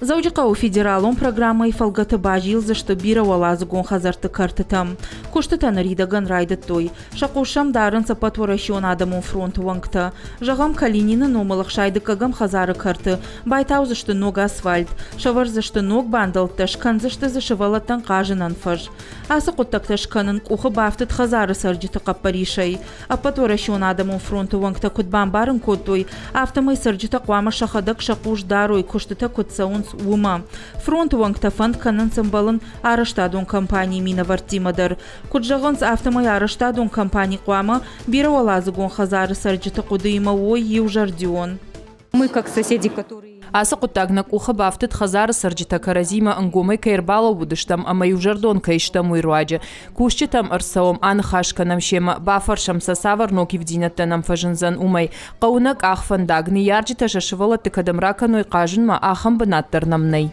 Дзӕуджыхъӕуы федералон программӕйы фӕлгӕты базилдзысты бирӕуӕладзыгон хӕдзӕртты кӕртытӕм. Куыстытӕ ныридӕгӕн райдыдтой. Сӕ хъус сӕм дарынц Ӕппӕтуӕрӕсеон адӕмон фронты уӕнгтӕ. Зӕгъӕм, Калинины номыл 69-ӕм хӕдзары кӕрты байтаудзысты ног асфальт, сӕвӕрдзысты ног бандӕлттӕ, скӕндзысты дзы сывӕллӕттӕн хъазынӕн фӕз. Ацы хъуыддӕгтӕ скӕнын къухы бафтыд хӕдзары цӕрджыты хъӕппӕрисӕй. Ӕппӕтуӕрӕсеон адӕмон фронты уӕнгтӕ куыд бамбарын кодтой, афтӕмӕй цӕрджытӕ хъуамӕ сӕхӕдӕг сӕ хъус дарой, куыстытӕ куыд цӕуынц, уымӕ. Фронты уӕнгтӕ фӕнд кӕнынц ӕмбӕлын арӕзтадон компанийы минӕвӕрттимӕ дӕр. Куыд зӕгъынц, афтӕмӕй арӕзтадон компани хъуамӕ бирӕуӕладзыгон хӕдзары цӕрджыты хъуыдыимӕ уой иузӕрдион. Мы как соседи, которые Ацы хъуыддаг нӕ къухы бафтыд хӕдзары цӕрджытӕ кӕрӕдзимӕ ӕнгомӕй кӕй ӕрбалӕууыдыстӕм ӕмӕ иузӕрдон кӕй стӕм, уый руаджы. Кусджытӕм ӕрцӕуӕм, аныхас кӕнӕм семӕ, бафӕрсӕм сӕ, цавӕр ног ивддзинӕдтӕ нӕм фӕзындзӕн, уымӕй. Хъӕуы нӕ къахвӕндаг, ныййарджытӕ сӕ сывӕллӕтты кӕдӕм ракӕной хъазынмӕ, ахӕм бынат дӕр нӕм нӕй.